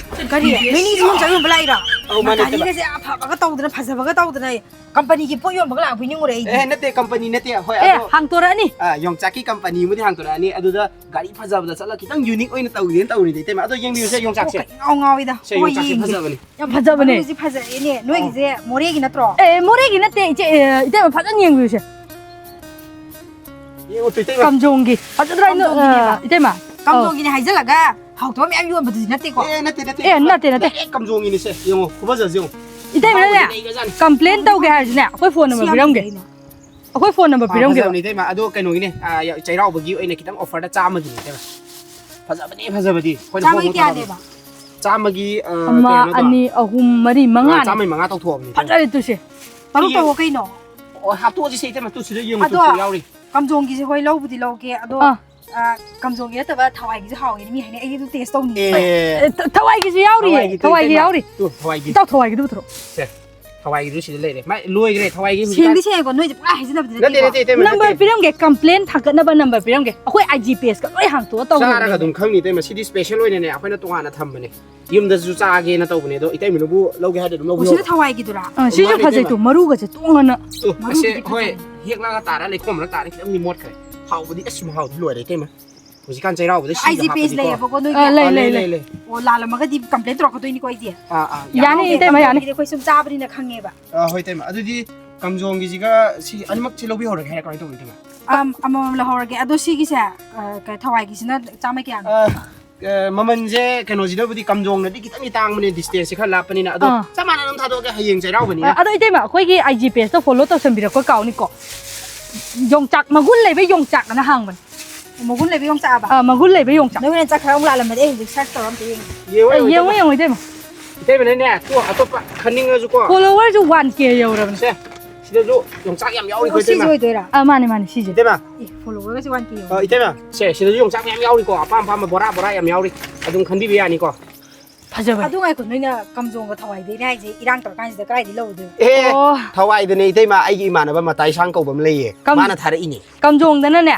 ꯀꯔꯤ? ꯅꯣꯏꯅꯤꯁꯨ ꯌꯣꯡꯆꯥꯛ ꯌꯣꯟꯕ ꯂꯥꯛꯏꯔꯣ? ꯑꯧ, ꯃꯥꯅꯦ, ꯏꯇꯩꯃ꯫ ꯒꯥꯔꯤꯒꯁꯦ ꯑꯐꯕꯒ ꯇꯧꯗꯅ, ꯐꯖꯕꯒ ꯇꯧꯗꯅ, ꯀꯝꯄꯅꯤꯒꯤ ꯄꯣꯠ ꯌꯣꯟꯕꯒ ꯂꯥꯛꯄꯣꯏ ꯅꯤꯡꯉꯨꯔꯦ ꯑꯩꯗꯤ꯫ ꯑꯦ, ꯅꯠꯇꯦ, ꯀꯝꯄꯅꯤ ꯅꯠꯇꯦ꯫ ꯍꯣꯏ, ꯑꯦ, ꯑꯗꯣ, ꯍꯥꯡꯇꯣꯔꯛꯑꯅꯤ꯫ ꯑ, ꯌꯣꯡꯆꯥꯛꯀꯤ ꯀꯝꯄꯅꯤ ꯑꯃꯗꯤ ꯍꯥꯡꯇꯣꯔꯛꯑꯅꯤ꯫ ꯑꯗꯨꯗ ꯒꯥꯔꯤ ꯐꯖꯕꯗ ꯆꯠꯂꯒ ꯈꯤꯇꯪ unique ꯑꯣꯏꯅ ꯇꯧꯒꯦꯅ ꯇꯧꯔꯤꯅꯦ, ꯏꯇꯩꯃ꯫ ꯑꯗꯣ ꯌꯦꯡꯕꯤꯌꯨꯁꯦ, ꯌꯣꯡꯆꯥꯛꯁꯦ꯫ ꯀꯣꯛꯀ ꯏꯉꯥꯎ ꯉꯥꯎꯋꯤꯗ꯫ ꯁꯦ, ꯍꯣꯏ, ꯌꯣꯡꯆꯥꯛꯁꯦ ꯌꯦꯡꯒꯦ꯫ ꯐꯖꯕꯅꯤ꯫ ꯌꯥꯝ ꯐꯖꯕꯅꯦ꯫ ꯃꯔꯨꯁꯤ ꯐꯖꯩꯅꯦ꯫ ꯅꯣꯏꯒꯤꯁꯦ ꯃꯣꯔꯦꯒꯤ ꯅꯠꯇ꯭ꯔꯣ? ꯑꯦ, ꯃꯣꯔꯦꯒꯤ ꯅꯠꯇꯦ, ꯏꯆꯦ, ꯑꯦ, ꯏꯇꯩꯃ, ꯐꯖꯅ ꯌꯦꯡꯕꯤꯌꯨꯁꯦ꯫ ꯌꯦꯡꯉꯣ ꯇꯨ, ꯏꯇꯩꯃ꯫ ꯀꯝꯖꯣꯡꯒꯤ꯫ ꯐꯖꯗ꯭ꯔꯥ, ꯏꯅꯣ-, ꯀꯝꯖꯣꯡꯒꯤꯅꯦꯕ꯫ ꯑ, ꯏꯇꯩꯃ? ꯀꯝꯖꯣꯡꯒꯤꯅꯦ ꯍꯥꯏꯖꯜꯂꯒ ꯍꯥꯎꯇꯕ ꯃꯌꯥꯝ ꯌꯣꯟꯕꯗꯨꯗꯤ ꯅꯠꯇꯦꯀꯣ? ꯑꯦ, ꯅꯠꯇꯦ, ꯅꯠꯇꯦ꯫ ꯑꯦ, ꯅꯠꯇꯦ, ꯅꯠꯇꯦ꯫ ꯑꯦ, ꯀꯝꯖꯣꯡꯒꯤꯅꯤꯁꯦ꯫ ꯌꯦꯡꯉꯣ, ꯈꯨꯐꯖꯁꯦ ꯌꯦꯡꯉꯣ꯫ ꯏꯇꯩꯃꯅꯅꯦ, ꯃꯍꯥꯎꯗꯤ ꯂꯩꯒ꯭ꯔꯖꯥꯠꯅꯤ꯫ Complain ꯇꯧꯒꯦ ꯍꯥꯏꯔꯁꯨꯅꯦ, ꯑꯩꯈꯣꯏ phone number ꯁꯤ ꯌꯥꯝ ꯄꯤꯔꯝꯒꯦ꯫ ꯐꯖꯩꯅꯦ꯫ ꯑꯩꯈꯣꯏ phone number ꯑꯥ, ꯄꯤꯔꯝꯒꯦꯕ꯫ ꯐꯖꯕꯅꯦ, ꯏꯇꯩꯃ꯫ ꯑꯗꯣ ꯀꯩꯅꯣꯒꯤꯅꯦ, ꯑꯥ, ꯌ-, ꯆꯩꯔꯥꯎꯕꯒꯤ ꯑꯣꯏꯅ ꯈꯤꯇꯪ offerꯗ ꯆꯥꯝꯃꯒꯤꯅꯦ, ꯏꯇꯩꯃ꯫ ꯐꯖꯕꯅꯦ, ꯐꯖꯕꯗꯤ꯫ ꯑꯩꯈꯣꯏꯅ ꯆꯥꯝꯃꯒꯤ ꯍꯣꯡꯅ ꯊꯥꯕꯅꯦ꯫ ꯀꯌꯥꯅꯦꯕ? ꯆꯥꯝꯃꯒꯤ, ꯑ, ꯑꯃ, ꯀꯌꯥꯅꯣꯗꯣ? ꯑꯅꯤ, ꯑꯍꯨꯝ, ꯃꯔꯤ, ꯑꯥ, ꯃꯉꯥꯅꯦ꯫ ꯆꯥꯝꯃꯒꯤ ꯃꯉꯥ ꯇꯧꯊꯣꯛꯑꯕꯅꯦ, ꯏꯇꯩꯃ꯫ ꯐꯖꯔꯦ ꯇꯨꯁꯦ꯫ ꯇꯔꯨꯛ ꯇꯧꯑꯣ ꯀꯩꯅꯣ꯫ ꯑꯣ, ꯍꯥꯞꯇꯣꯛꯑꯁꯤ ꯁꯦ, ꯏꯇꯩꯃ, ꯇꯨ ꯁꯤꯗ ꯌꯦꯡꯉꯨ, ꯑꯗꯣ ꯇꯨ ꯁꯤꯗ ꯌꯥꯎꯔꯤ꯫ ꯀꯝꯖꯣꯡꯒꯤꯁꯦ ꯍꯣꯏ ꯂꯧꯕꯨꯗꯤ ꯂꯧꯒꯦ, ꯑꯗꯣ, ꯑꯥ꯫ ꯑ, ꯀꯝꯖꯣꯡꯒꯤ ꯅꯠꯇꯕ ꯊꯋꯥꯏꯒꯤꯁꯨ ꯍꯥꯎꯋꯦꯅ ꯃꯤ ꯍꯥꯏꯅꯩ, ꯑꯩꯗꯤ ꯑꯗꯨ taste ꯇꯧꯅꯤꯡꯉꯦ꯫ ꯑꯦ꯫ ꯑꯦ, ꯊ-, ꯊꯋꯥꯏꯒꯤꯁꯨ ꯌꯥꯎꯔꯤꯌꯦ, ꯊꯋꯥꯏꯒꯤ ꯇꯨ, ꯊꯋꯥꯏꯒꯤ ꯏꯇꯩꯃ꯫ ꯌꯥꯎꯔꯤ꯫ ꯇꯨ, ꯊꯋꯥꯏꯒꯤ꯫ ꯏꯇꯥꯎ, ꯊꯋꯥꯏꯒꯤꯗꯨ ꯄꯨꯊꯣꯔꯛꯑꯣ꯫ ꯁꯦ, ꯊꯋꯥꯏꯒꯤꯗꯨ ꯁꯤꯗ ꯂꯩꯔꯦ꯫ ꯃꯥꯏ ꯂꯣꯏꯈ꯭ꯔꯦ, ꯊꯋꯥꯏꯒꯤ ꯍꯧꯖꯤꯛꯀꯥꯟ ꯁꯦꯡꯗꯤ ꯁꯦꯡꯉꯦꯀꯣ, ꯅꯣꯏꯁꯦ ꯄꯨꯔꯥ ꯍꯥꯏꯖꯤꯟꯅꯕꯗꯤ ꯅꯠꯇꯦ, ꯅꯠꯇꯦꯀꯣ? ꯅꯠꯇꯦ, ꯏꯇꯩꯃ, ꯅꯝꯕꯔ ꯅꯠꯇꯦ꯫ ꯄꯤꯔꯝꯒꯦ, complain ꯊꯥꯡꯒꯠꯅꯕ ꯅꯝꯕꯔ ꯄꯤꯔꯝꯒꯦ꯫ ꯑꯩꯈꯣꯏ I G pageꯀ ꯂꯣꯏ ꯍꯥꯡꯇꯣꯛꯑ ꯇꯧꯔꯕꯅꯦ꯫ ꯆꯥꯔꯒ ꯑꯗꯨꯝ ꯈꯪꯅꯤ, ꯏꯇꯩꯃ꯫ ꯁꯤꯗꯤ special ꯑꯣꯏꯅꯅꯦ, ꯑꯩꯈꯣꯏꯅ ꯇꯣꯉꯥꯟꯅ ꯊꯝꯕꯅꯦ꯫ ꯌꯨꯝꯗꯁꯨ ꯆꯥꯒꯦꯅ ꯇꯧꯕꯅꯦ, ꯑꯗꯣ ꯏꯇꯩꯃꯅꯕꯨ ꯂꯧꯒꯦ ꯍꯥꯏꯔꯗꯤ ꯑꯗꯨꯝ ꯑꯣ, ꯁꯤꯅ ꯂꯧꯕꯤꯌꯣ꯫ ꯊꯋꯥꯏꯒꯤꯗꯨꯔꯥ? ꯑꯥ, ꯁꯤꯁꯨ ꯃꯥꯅꯦ, ꯐꯖꯩ ꯏꯇꯩꯃ꯫ ꯇꯨ, ꯃꯔꯨꯒꯁꯦ ꯇꯣꯡꯉꯅ꯫ ꯇꯨ, ꯃꯔꯨꯒꯗꯤ ꯑꯁꯦ, ꯍꯣꯏ, ꯐꯖꯩ꯫ ꯍꯦꯛꯂꯛꯑꯒ ꯇꯥꯔ ꯂꯩꯈꯣꯝ ꯃꯔꯛ ꯇꯥꯔ ꯈꯤꯇꯪꯗꯤ ꯃꯣꯠꯈ꯭ꯔꯦ꯫ ꯍꯥꯎꯕꯗꯤ, ꯑꯁ, ꯃꯍꯥꯎꯗꯤ ꯂꯣꯏꯔꯦ, ꯏꯇꯩꯃ꯫ ꯍꯧꯖꯤꯛꯀꯥꯟ ꯆꯩꯔꯥꯎꯕꯗ ꯁꯤꯡꯗ I G page ꯍꯥꯞꯄꯗꯤꯀꯣ꯫ ꯂꯩꯌꯦꯕꯀꯣ ꯅꯣꯏꯒꯤ? ꯑꯥ, ꯂꯩ, ꯑꯥ, ꯂꯩ, ꯂꯩ, ꯂꯩ꯫ ꯂꯩ꯫ ꯑꯣ, ꯂꯥꯜꯂꯝꯃꯒꯗꯤ complain ꯇꯧꯔꯛꯀꯗꯣꯏꯅꯤꯀꯣ ꯑꯩꯁꯦ? ꯑꯥ, ꯑꯥ, ꯌꯥꯅꯤ, ꯌꯥꯅꯤ꯫ ꯏꯇꯩꯃ, ꯌꯥꯅꯤ꯫ ꯑꯩꯈꯣꯏ ꯁꯨꯝ ꯆꯥꯕꯅꯤꯅ ꯈꯪꯉꯦꯕ꯫ ꯑꯥ, ꯍꯣꯏ, ꯏꯇꯩꯃ꯫ ꯑꯗꯨꯗꯤ ꯀꯝꯖꯣꯡꯒꯤꯁꯤꯒ ꯁꯤ ꯑꯅꯤꯃꯛꯁꯦ ꯂꯧꯕꯤꯍꯧꯔꯒꯦ ꯍꯥꯏꯔ ꯀꯃꯥꯏꯅ ꯇꯧꯕꯅꯣ, ꯏꯇꯩꯃ? ꯑꯝ, ꯑꯃꯃꯝ ꯂꯧꯍꯧꯔꯒꯦ꯫ ꯑꯗꯣ ꯁꯤꯒꯤꯁꯦ, ꯑ, ꯀ-, ꯊꯋꯥꯏꯒꯤꯁꯤꯅ ꯆꯥꯝꯃ ꯀꯌꯥꯅꯣ? ꯑ, ꯑ, ꯃꯃꯜꯁꯦ ꯀꯩꯅꯣꯁꯤꯗꯕꯨꯗꯤ ꯀꯝꯖꯣꯡꯅꯗꯤ ꯈꯤꯇꯪꯗꯤ ꯇꯥꯡꯕꯅꯦ, distanceꯁꯦ ꯈꯔ ꯂꯥꯞꯄꯅꯤꯅ꯫ ꯑꯗꯣ ꯑꯥ꯫ ꯆꯞ ꯃꯥꯟꯅ ꯑꯗꯨꯝ ꯊꯥꯗꯣꯛꯑꯒꯦ, ꯍꯌꯦꯡ ꯆꯩꯔꯥꯎꯕꯅꯤꯅ꯫ ꯑ-, ꯑꯗꯣ ꯏꯇꯩꯃ, ꯑꯩꯈꯣꯏꯒꯤ I G pageꯇꯣ follow ꯇꯧꯁꯟꯕꯤꯔꯛꯄ ꯀꯥꯎꯅꯤꯀꯣ꯫ ꯌꯣꯡꯆꯥꯛ, ꯃꯒꯨꯟ ꯂꯩꯕ ꯌꯣꯡꯆꯥꯛ ꯑꯅ ꯍꯥꯡꯕꯅꯦ꯫ ꯃꯒꯨꯟ ꯂꯩꯕ ꯌꯣꯡꯆꯥꯛ ꯍꯥꯏꯕ? ꯑ, ꯃꯒꯨꯟ ꯂꯩꯕ ꯌꯣꯡꯆꯥꯛ꯫ ꯅꯣꯏ ꯍꯣꯔꯦꯟ ꯆꯠꯈ꯭ꯔ ꯑꯃꯨꯛ ꯂꯥꯜꯂꯝꯃꯗꯤ ꯑꯩ ꯍꯧꯖꯤꯛ search ꯇꯧꯔ ꯑꯝꯇ ꯌꯦꯡꯒꯦ꯫ ꯌꯦꯡꯉꯣ, ꯑ, ꯌꯦꯡꯉꯣ, ꯌꯦꯡꯉꯣ, ꯏꯇꯩꯃ꯫ ꯏꯇꯩꯃꯅꯅꯦ, ꯇꯣ ꯑꯇꯣꯞꯄ ꯈꯟꯅꯤꯡꯉꯁꯨꯀꯣ꯫ Followerꯁꯨ one K ꯌꯧꯔꯕꯅꯦ꯫ ꯁꯦ, ꯁꯤꯗꯁꯨ ꯌꯣꯡꯆꯥꯛ ꯌꯥꯝ ꯌꯥꯎꯔꯤꯀꯣ, ꯑꯣ, ꯁꯤꯁꯦ ꯏꯇꯩꯃ꯫ ꯑꯣꯏꯗꯣꯏꯔꯥ? ꯑꯥ, ꯃꯥꯅꯦ, ꯃꯥꯅꯦ, ꯁꯤꯁꯦ꯫ ꯏꯇꯩꯃ꯫ ꯑꯦ, followerꯒꯁꯦ one K ꯌꯧꯔꯦ꯫ ꯑ, ꯏꯇꯩꯃ, ꯁꯦ, ꯁꯤꯗꯁꯨ ꯌꯣꯡꯆꯥꯛ ꯃꯌꯥꯝ ꯌꯥꯎꯔꯤꯀꯣ꯫ ꯑꯄꯥꯝ ꯑꯄꯥꯝꯕ ꯕꯣꯔꯥ ꯕꯣꯔꯥ ꯌꯥꯝ ꯌꯥꯎꯔꯤ꯫ ꯑꯗꯨꯝ ꯈꯟꯕꯤꯕ ꯌꯥꯅꯤꯀꯣ꯫ ꯐꯖꯕꯅꯦ꯫ ꯑꯗꯨ ꯉꯥꯏꯈꯣ, ꯅꯣꯏꯅ ꯀꯝꯖꯣꯡꯒ ꯊꯋꯥꯏꯗꯩꯅꯦ ꯍꯥꯏꯁꯦ, ꯏꯔꯥꯡ ꯇꯧꯔꯀꯥꯟꯁꯤꯗ ꯀꯗꯥꯏꯗꯩ ꯂꯧꯔꯨꯗꯣꯏꯕ? ꯑꯦ, ꯑꯣ꯫ ꯊꯋꯥꯏꯗꯅꯦ, ꯏꯇꯩꯃ, ꯑꯩꯒꯤ ꯏꯃꯥꯟꯅꯕ ꯃꯇꯥꯏ ꯁꯥꯡ ꯀꯧꯕ ꯑꯃ ꯂꯩꯌꯦ꯫ ꯀꯝ-, ꯃꯥꯅ ꯊꯥꯔꯛꯏꯅꯦ꯫ ꯀꯝꯖꯣꯡꯗꯅꯅꯦ,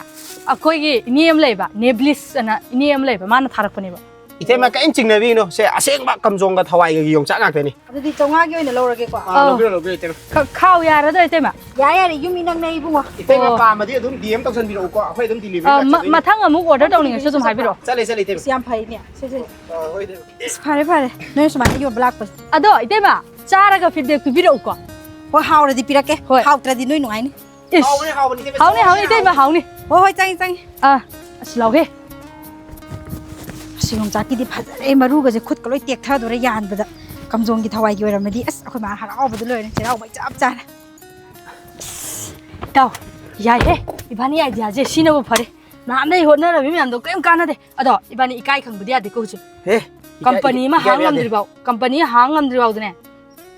ꯑꯩꯈꯣꯏꯒꯤ ꯏꯅꯦ ꯑꯃ ꯂꯩꯕ, ꯅꯦꯕ꯭ꯂꯤꯁ ꯑꯅ ꯏꯅꯦ ꯑꯃ ꯂꯩꯕ, ꯃꯥꯅ ꯊꯥꯔꯛꯄꯅꯦꯕ꯫ ꯏꯇꯩꯃ, ꯀꯔꯤꯝ ꯆꯤꯡꯅꯕꯤꯅꯣ꯫ ꯁꯦ, ꯑꯁꯦꯡꯕ ꯀꯝꯖꯣꯡꯒ ꯊꯋꯥꯏꯒꯒꯤ ꯌꯣꯡꯆꯥꯛ ꯉꯥꯛꯇꯅꯤ꯫ ꯑꯗꯨꯗꯤ ꯆꯥꯝꯃꯉꯥꯒꯤ ꯑꯣꯏꯅ ꯂꯧꯔꯒꯦꯀꯣ꯫ ꯑꯥ, ꯑꯧ꯫ ꯂꯧꯕꯤꯔꯣ, ꯂꯧꯕꯤꯔꯣ, ꯏꯇꯩꯃ꯫ ꯈ-, ꯈꯥꯎ ꯌꯥꯔꯗ꯭ꯔꯥ, ꯏꯇꯩꯃ? ꯌꯥꯔꯦ, ꯌꯥꯔꯦ, ꯌꯨꯝ ꯏꯅꯛ ꯅꯛꯏ, ꯏꯕꯨꯡꯉꯣ꯫ ꯏꯇꯩꯃ ꯑꯣ꯫ ꯄꯥꯝꯃꯗꯤ ꯑꯗꯨꯝ D M ꯇꯧꯁꯟꯕꯤꯔꯛꯎꯀꯣ, ꯑꯩꯈꯣꯏ ꯑꯗꯨꯝ delivery ꯑꯥ, ꯃ-, ꯂꯥꯛꯆꯗꯣꯏꯅꯦ꯫ ꯃꯊꯪ ꯑꯃꯨꯛ order ꯇꯧꯅꯤꯡꯉꯁꯨ ꯑꯗꯨꯝ ꯍꯥꯏꯕꯤꯔꯛꯑꯣ꯫ ꯆꯠꯂꯦ, ꯆꯠꯂꯦ, ꯏꯇꯩꯃ꯫ ꯑꯁ, ꯌꯥꯝ ꯐꯩꯅꯦ꯫ ꯁꯦ, ꯁꯦ꯫ ꯑꯥ, ꯍꯣꯏ, ꯏꯇꯩꯃ꯫ ꯑꯁ, ꯐꯔꯦ, ꯐꯔꯦ, ꯅꯣꯏ ꯁꯨꯃꯥꯏꯅ ꯌꯣꯟꯕ ꯂꯥꯛꯄꯁꯦ꯫ ꯑꯗꯣ, ꯏꯇꯩꯃ, ꯆꯥꯔꯒ feedback ꯄꯤꯕꯤꯔꯛꯎꯀꯣ꯫ ꯍꯣꯏ, ꯍꯥꯎꯔꯗꯤ ꯄꯤꯔꯛꯀꯦ꯫ ꯍꯣꯏ꯫ ꯍꯥꯎꯇ꯭ꯔꯗꯤ ꯅꯣꯏ ꯅꯨꯡꯉꯥꯏꯅꯤ꯫ ꯏꯁ꯫ ꯍꯥꯎꯕꯅꯦ, ꯍꯥꯎꯕꯅꯦ, ꯏꯇꯩꯃ, ꯍꯥꯎꯅꯤ, ꯆꯥꯎ, ꯍꯥꯎꯅꯤ, ꯏꯇꯩꯃ, ꯍꯥꯎꯕꯅꯦ꯫ ꯍꯥꯎꯅꯤ꯫ ꯍꯣꯏ, ꯍꯣꯏ, ꯆꯪꯉꯤ, ꯆꯪꯉꯤ꯫ ꯑꯥ, ꯑꯁ, ꯂꯥꯎꯍꯦ꯫ ꯑꯁ, ꯌꯣꯡꯆꯥꯛꯀꯤꯗꯤ ꯐꯖꯔꯦ, ꯃꯔꯨꯒꯁꯦ ꯈꯨꯠꯀ ꯂꯣꯏ ꯇꯦꯛꯊꯗꯣꯔꯦ ꯌꯥꯟꯕꯗ꯫ ꯀꯝꯖꯣꯡꯒꯤ ꯊꯋꯥꯏꯒꯤ ꯑꯣꯏꯔꯝꯃꯗꯤ, ꯑꯁ, ꯑꯩꯈꯣꯏ ꯃꯥ ꯍꯔꯥꯎꯕꯗ ꯂꯣꯏꯔꯦ, ꯆꯩꯔꯥꯎꯕ ꯆꯞ ꯆꯥꯅ꯫ ꯑꯁ, ꯏꯇꯥꯎ, ꯌꯥꯏꯍꯦ, ꯏꯕꯥꯅꯤ ideaꯁꯦ ꯁꯤꯅꯕꯨ ꯐꯔꯦ꯫ ꯅꯍꯥꯟꯗꯩ ꯍꯣꯠꯅꯔꯝꯃꯤ ꯃꯌꯥꯝꯗꯣ ꯀꯔꯤꯝ ꯀꯥꯟꯅꯗꯦ꯫ ꯑꯗꯣ, ꯏꯕꯥꯅꯤ ꯏꯀꯥꯏ ꯈꯪꯕꯗꯤ ꯌꯥꯗꯦꯀꯣ ꯍꯧꯖꯤꯛ꯫ ꯍꯦ, ꯏꯀꯥꯏ-, company ꯑꯃ ꯏꯀꯥꯏꯕ ꯍꯥꯡ ꯌꯥꯗꯦ꯫ ꯉꯝꯗ꯭ꯔꯤꯕꯥꯎ, company ꯍꯥꯡ ꯉꯝꯗ꯭ꯔꯤꯕꯥꯎꯗꯅꯦ,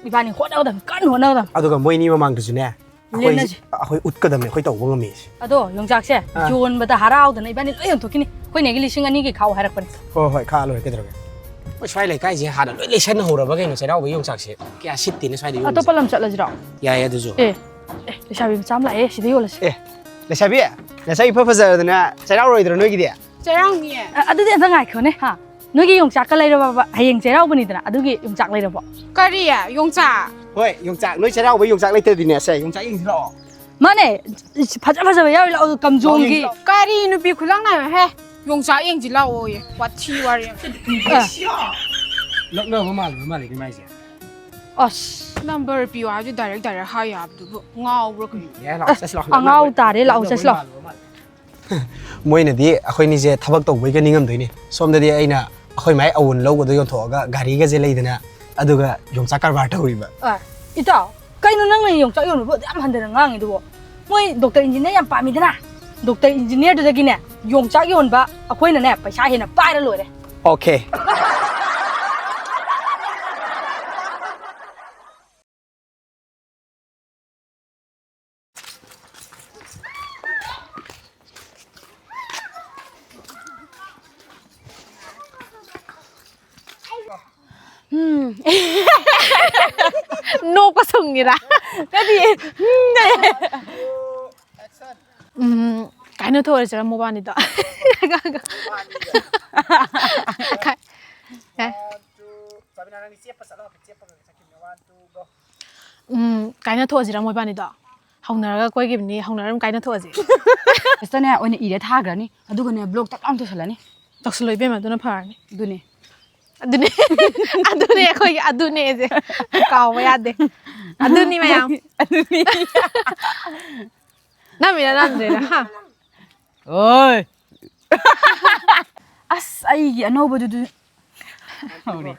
ꯏꯕꯥꯅꯤ ꯍꯣꯠꯅꯒꯗꯕꯅꯤ, ꯀꯟꯅ ꯍꯣꯠꯅꯒꯗꯕꯅꯤ꯫ ꯑꯗꯨꯒ ꯃꯣꯏꯅꯤ ꯃꯃꯥꯡꯗꯁꯨꯅꯦ, ꯑꯩꯈꯣꯏ, ꯂꯦꯟꯅꯁꯤ꯫ ꯑꯩꯈꯣꯏ ꯎꯠꯀꯗꯕꯅꯤ, ꯑꯩꯈꯣꯏ ꯇꯧꯕ ꯉꯝꯃꯤ ꯍꯥꯏꯁꯦ꯫ ꯑꯗꯣ ꯌꯣꯡꯆꯥꯛꯁꯦ ꯑꯥ꯫ ꯌꯣꯟꯕꯗ ꯍꯔꯥꯎꯗꯅ ꯏꯕꯥꯅꯤ ꯂꯣꯏ ꯌꯣꯟꯊꯣꯛꯈꯤꯅꯤ꯫ ꯑꯩꯈꯣꯏ ꯅꯦꯒꯤ ꯂꯤꯁꯤꯡ ꯑꯅꯤꯒꯤ ꯈꯥꯛꯑꯣ ꯍꯥꯏꯔꯛꯄꯅꯤ꯫ ꯍꯣꯏ, ꯍꯣꯏ, ꯈꯥꯛꯑ ꯂꯣꯏꯔꯦ, ꯀꯩꯗꯧꯔꯒꯦ? ꯃꯣꯏ ꯁ꯭ꯋꯥꯏ ꯂꯩꯀꯥꯏꯁꯦ ꯍꯥꯟꯅ ꯂꯣꯏ ꯂꯩꯁꯟꯍꯧꯔꯕ ꯀꯩꯅꯣ, ꯆꯩꯔꯥꯎꯕꯒꯤ ꯌꯣꯡꯆꯥꯛꯁꯦ꯫ ꯀꯌꯥ ꯁꯤꯠꯇꯦꯅꯦ ꯁ꯭ꯋꯥꯏꯗ ꯌꯣꯟꯕꯁꯦ꯫ ꯑꯇꯣꯞꯄ ꯂꯝ ꯆꯠꯂꯁꯤꯔꯣ? ꯌꯥꯏꯌꯦ, ꯑꯗꯨꯁꯨ꯫ ꯑꯦ, ꯑꯦ, ꯂꯩꯁꯥꯕꯤ ꯃꯆꯥ ꯑꯃ ꯂꯥꯛꯑꯦ, ꯁꯤꯗ ꯌꯣꯜꯂꯁꯤ꯫ ꯑꯦ, ꯂꯩꯁꯥꯕꯤ, ꯅꯁꯛ ꯏꯐ ꯐꯖꯔꯗꯅ ꯆꯩꯔꯥꯎꯔꯣꯏꯗ꯭ꯔꯣ ꯅꯣꯏꯒꯤꯗꯤ? ꯆꯩꯔꯥꯎꯅꯤꯌꯦ꯫ ꯑ, ꯑꯗꯨꯗꯤ ꯑꯝꯇ ꯉꯥꯏꯈꯣꯅꯦ, ꯍꯥ? ꯅꯣꯏꯒꯤ ꯌꯣꯡꯆꯥꯛꯀ ꯂꯩꯔꯕꯕ? ꯍꯌꯦꯡ ꯆꯩꯔꯥꯎꯕꯅꯤꯗꯅ, ꯑꯗꯨꯒꯤ ꯌꯣꯡꯆꯥꯛ ꯂꯩꯔꯕꯣ? ꯀꯔꯤ? ꯌꯣꯡꯆꯥꯛ? ꯍꯣꯏ, ꯌꯣꯡꯆꯥꯛ꯫ ꯅꯣꯏ ꯆꯩꯔꯥꯎꯕ ꯌꯣꯡꯆꯥꯛ ꯂꯩꯇ꯭ꯔꯗꯤꯅꯦ, ꯁꯦ, ꯌꯣꯡꯆꯥꯛ ꯌꯦꯡꯁꯤ ꯂꯥꯛꯑꯣ꯫ ꯃꯥꯅꯦ, ꯐꯖ ꯐꯖꯕ ꯌꯥꯎꯔꯤ, ꯂꯥꯛꯑꯣ, ꯀꯝꯖꯣꯡꯒꯤ꯫ ꯂꯥꯛꯑꯣ, ꯌꯦꯡꯁꯤ ꯂꯥꯛꯑꯣ꯫ ꯀꯔꯤ ꯅꯨꯄꯤ ꯈꯨꯂꯪ ꯅꯥꯏꯕ, ꯍꯦ? ꯌꯣꯡꯆꯥꯛ ꯌꯦꯡꯁꯤ ꯂꯥꯛꯑꯣꯌꯦ, ꯋꯥꯊꯤ ꯋꯥꯔꯦꯝ꯫ ꯑ꯫ ꯂꯛꯅꯕ ꯃꯥꯜꯂꯕ ꯃꯥꯜꯂꯦ ꯏꯃꯥꯏꯁꯦ꯫ ꯑꯁ꯫ Number ꯄꯤꯌꯣ ꯍꯥꯏꯕꯗꯨ direct direct ꯍꯥꯏ ꯌꯥꯕꯗꯨꯕꯨ, ꯉꯥꯎꯕ꯭ꯔꯥ ꯀꯩꯅꯣ? ꯌꯥꯏ, ꯂꯥꯛꯑꯣ, ꯆꯠꯁꯤ ꯂꯥꯛꯑꯣ, ꯑꯉꯥꯎ ꯂꯛꯅꯕ ꯇꯥꯔꯦ, ꯂꯥꯛꯑꯣ, ꯂꯛꯅꯕ ꯆꯠꯁꯤ ꯂꯥꯛꯑꯣ꯫ ꯃꯥꯜꯂꯕ ꯃꯥꯜꯂꯦ꯫ ꯃꯣꯏꯅꯗꯤ ꯑꯩꯈꯣꯏꯅꯤꯁꯦ ꯊꯕꯛ ꯇꯧꯕꯩꯒ ꯅꯤꯡꯉꯝꯗꯣꯏꯅꯦ꯫ ꯁꯣꯝꯗꯗꯤ ꯑꯩꯅ ꯑꯩꯈꯣꯏ ꯃꯥꯏ ꯑꯋꯨꯟ ꯂꯧꯒꯗꯣ ꯌꯣꯟꯊꯣꯛꯑꯒ ꯒꯥꯔꯤꯒꯁꯦ ꯂꯩꯗꯅ, ꯑꯗꯨꯒ ꯌꯣꯡꯆꯥꯛ ꯀꯔꯕꯥꯔ ꯇꯧꯔꯤꯕ꯫ ꯑ, ꯏꯇꯥꯎ, ꯀꯩꯅꯣ ꯅꯪꯅ ꯌꯣꯡꯆꯥꯛ ꯌꯣꯟꯕꯕꯨ ꯑꯗꯨ ꯌꯥꯝ ꯍꯟꯊꯅ ꯉꯥꯡꯉꯤꯗꯨꯕꯣ? ꯃꯣꯏ doctor engineer ꯌꯥꯝ ꯄꯥꯝꯃꯤꯗꯅ, doctor engineerꯗꯨꯗꯒꯤꯅꯦ ꯌꯣꯡꯆꯥꯛ ꯌꯣꯟꯕ ꯑꯩꯈꯣꯏꯅꯅꯦ ꯄꯩꯁꯥ ꯍꯦꯟꯅ ꯄꯥꯏꯔ ꯂꯣꯏꯔꯦ꯫ Okay꯫ ꯀꯁꯨꯝꯒꯤꯔꯥ? ꯅꯠꯇꯦ꯫ ꯎꯝ, ꯀꯥꯏꯅꯊꯣꯛꯑꯁꯤꯔ ꯃꯕꯥꯅꯤꯗꯣ? ꯀꯥꯏ-, ꯀꯥꯏ-, ꯎꯝ, ꯀꯥꯏꯅꯊꯣꯛꯑꯁꯤꯔ ꯃꯣꯏꯕꯥꯅꯤꯗꯣ? ꯍꯧꯅꯔꯒ ꯀꯣꯏꯈꯤꯕꯅꯤ, ꯍꯧꯅꯔ ꯑꯗꯨꯝ ꯀꯥꯏꯅꯊꯣꯛꯑꯁꯤ꯫ ꯁꯤꯗꯅꯦ ꯑꯣꯏꯅ ꯏꯔꯦ ꯊꯥꯈ꯭ꯔꯅꯤ, ꯑꯗꯨꯒꯅꯦ ꯕ꯭ꯂꯣꯛ ꯇꯛ ꯂꯥꯎꯅ ꯇꯧꯁꯜꯂꯅꯤ꯫ ꯇꯧꯁꯜꯂꯣ ꯏꯕꯦꯝꯃ, ꯑꯗꯨꯅ ꯐꯔꯅꯤ꯫ ꯑꯗꯨꯅꯦ꯫ ꯑꯗꯨꯅꯦ꯫ ꯑꯗꯨꯅꯦ ꯑꯩꯈꯣꯏꯒꯤ ꯑꯗꯨꯅꯦꯁꯦ꯫ ꯀꯥꯎꯕ ꯌꯥꯗꯦ꯫ ꯑꯗꯨꯅꯤ ꯃꯌꯥꯝ꯫ ꯑꯗꯨꯅꯤ꯫ ꯅꯝꯃꯤꯔ ꯅꯝꯗ꯭ꯔꯤꯔ? ꯍꯥ? ꯑꯣꯏ꯫ ꯑꯁ, ꯑꯩꯒꯤ ꯑꯅꯧꯕꯗꯨꯗꯤ꯫ ꯍꯧꯔꯦ꯫